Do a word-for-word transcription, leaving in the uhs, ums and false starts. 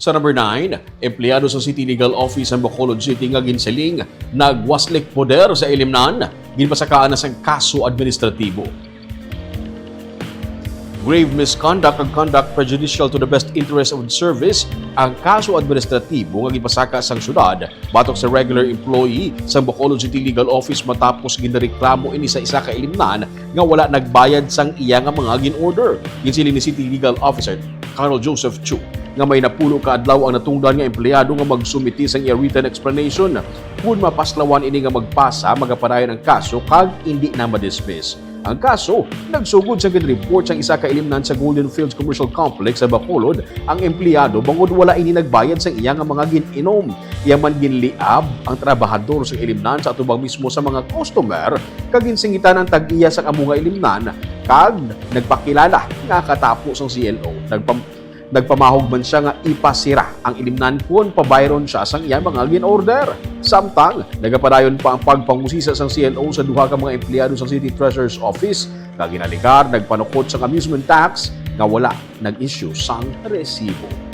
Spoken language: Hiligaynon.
Sa number nine, empleyado sa City Legal Office sa Bacolod City nga ginsiling nagwaslik poder sa ilimnan, ginpasakaan na sang kaso administratibo. Grave misconduct and conduct prejudicial to the best interest of the service ang kaso administratibo nga gipasaka sang syudad batok sa regular employee sang Bacolod City Legal Office matapos ginreklamo ini sa isa ka ilimnan nga wala nagbayad sang iya nga mga gin-order. Ginsiling ni City Legal Officer Carl Joseph Chu nga may napulo ka adlaw ang natungdan nga empleyado nga magsumiti sang iya written explanation. Kon mapaslawan ini nga magpasa, magapadayon ang kaso kag indi na madismiss. Ang kaso nagsugod sa gin-report sang isa ka ilimnan sa Golden Fields Commercial Complex sa Bacolod ang empleyado bangod wala ini nagbayad sang iya nga mga gin-inom. Iya man ginliab ang trabahador sa ilimnan sa atubang mismo sa mga customer kag ginsingitan ang tag-iya sang amo nga ilimnan kag nagpakilala nga katapo sang C L O. Nagpam- nagpamahog man siya nga ipasira ang ilimnan kon pabayron siya sang iya mga gin-order. Samtang nagapadayon pa ang pagpangusisa sang C L O sa duha ka mga empleyado sa City Treasurer's Office nga ginalegar nagpanukot sang amusement tax nga wala nag-issue sang resibo.